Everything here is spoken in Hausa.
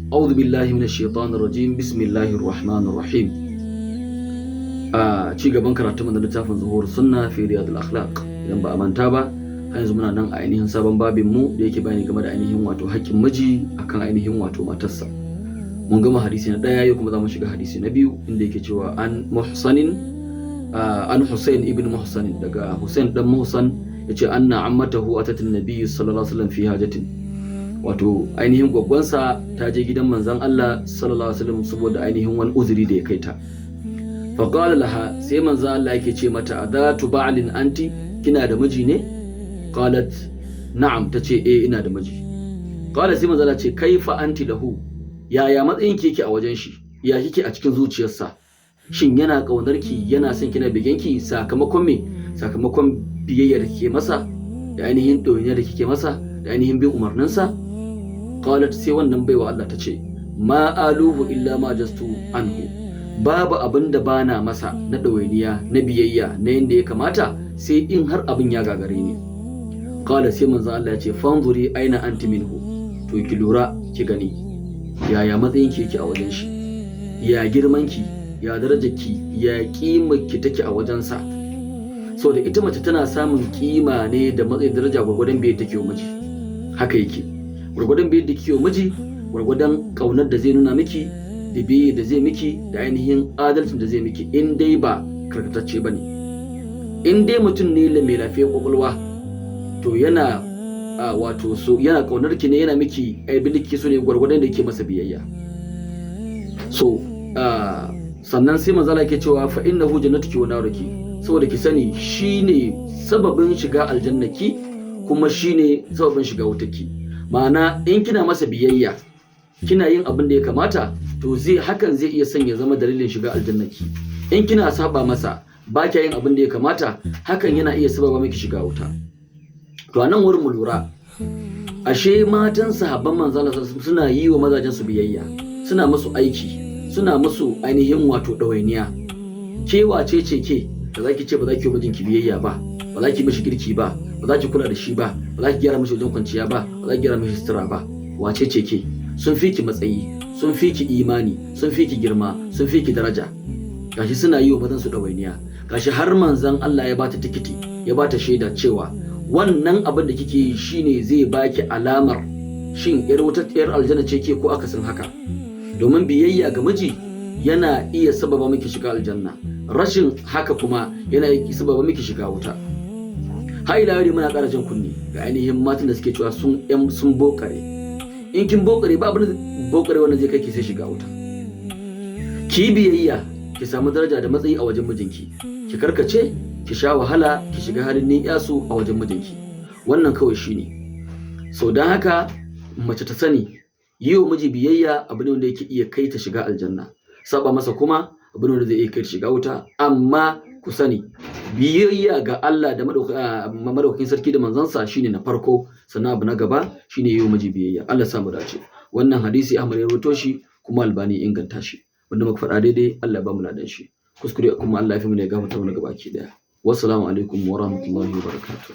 A'udhu billahi minash shaitanir rajim. Bismillahir rahmanir rahim. A ci gaban karatu mu na littafin Zuhur Sunna fi Riyadul Akhlaq. Idan ba a manta ba, har yanzu muna nan a ainihin sabon babin mu da yake bayani game da ainihin wato haƙƙin miji akan ainihin wato matarsa. Mun gama hadisi na ɗaya, yau kuma za mu shiga hadisi na biyu, inda yake cewa an Muhsanin, an Hussein ibn Muhsanin, daga Hussein dan Muhsan, yace anna ammatahu atat an-nabiy sallallahu alaihi wasallam fi hajatin. Wato ainihin gwaggwansa ta je gidan manzon Allah sallallahu alaihi wasallam saboda ainihin wani uzuri da ya kai ta. Fa qala laha, sai manzon Allah yake ce mata: "Adatu ba'lin anti? Kina da miji ne?" Qalat: "Na'am." Tace: "Eh, ina da miji." Qala, sai manzon Allah ce: "Kaifa anti lahu? Yaya matsayin ki yake a wajen shi? Ya kike a cikin zuciyarsa? Shin yana kaunar ki, yana son kina begen ki? Sakamakon me? Sakamakon biyayya da kike masa, da ainihin ɗawainiya da kike masa, da ainihin bin umarninsa?" Qalat, sai wannan baiwa Allah ta ce: "Ma aluhu illa ma jastu anhu. Babu abin da bana masa na ɗawainiya, na biyayya, na yanda ya kamata, sai in har abin ya gagare ni." Qala, sai manzon Allah ya ce: "Fanzuri aina anti minhu. To ki lura ki gani yaya matsayin ki yake a wajen shi, ya girman ki, ya darajar ki, ya kimar ki take a wajensa." So da ita mace tana samun kima ne da matsayin daraja gwargwadon biyayya take wa miji. Haka yake, gwargwadon biyayya da kike wa miji, gwargwadon kaunar da zai nuna miki, da biyayya da zai miki, da ainihin adalcin da zai miki, in dai ba karkatacce bane. In dai mutum ne mai lafiyar kwakwalwa, to yana wato so yana kaunar ki ne, yana miki abin da kike so ne gwargwadon da yake masa biyayya. So sannan sai manzo Allah yake cewa: "Fa innahu jannatuki wa naruki." Saboda ki sani, shine sababin shiga aljannaki kuma shine sababin shiga wutarki. Ma'ana, in kina masa biyayya, kina yin abin da ya kamata, to zai hakan zai iya sanya zama dalilin shiga aljannaki. In kina saba masa, ba kya yin abin da ya kamata, hakan yana iya sababa miki shiga wuta. To a nan wurin mu lura, ashe matan sahabban manzo Allah suna yi wa mazajen su biyayya, suna musu aiki, suna musu ainihin wato ɗawainiya. Ke wace ce ke da zaki ce ba za ki yi mijinki biyayya ba, ba za ki mishi girki ba, ba za ki kula da shi ba, ba za ki gyara mishi wajen kwanciya ba, ba za ki gyara mishi sutura ba? Wace ce ke? Sun fi ki matsayi, sun fi ki imani, sun fi ki girma, sun fi ki daraja. Gashi suna yi wa mazan su ɗawainiya. Gashi har manzon Allah ya bata tikiti, ya bata shaida cewa wannan abin da kike yi shine zai baki alamar shin yar wuta, yar aljanna ce ke ko akasin haka. Domin biyayya ga miji yana iya sababa miki shiga aljanna, rashin haka kuma yana iya sababa miki shiga wuta. Har ila yau muna ƙara jan kunni ga ainihin matan da suke cewa sun yan sun bokare. In kin bokare, ba abin da bokare wannan zai kai ki sai shiga wuta. Ki biyayya, ki samu daraja da matsayi a wajen mijinki. Ki karkace, ki sha wahala, ki shiga halin ni'yasu a wajen mijinki. Wannan kawai shine. So don haka mace ta sani, yi wa miji biyayya abu ne wanda yake iya kai ta shiga aljanna, saba masa kuma abu ne wanda zai iya kai ta shiga wuta. Amma ku sani, biyayya ga Allah da madaukakin sarki da manzansa shine na farko, sannan abu na gaba shine yi wa miji biyayya. Allah ya samu dace. Wannan hadisi Ahmad ya rawaito shi kuma Albani inganta shi. Wanda muka faɗa daidai, Allah ya ba mu ladan shi. Kuskure kuma Allah ya fi mu ne, gafarta mana gabaki daya. Wassalamu alaikum wa rahmatullahi wa barakatuh.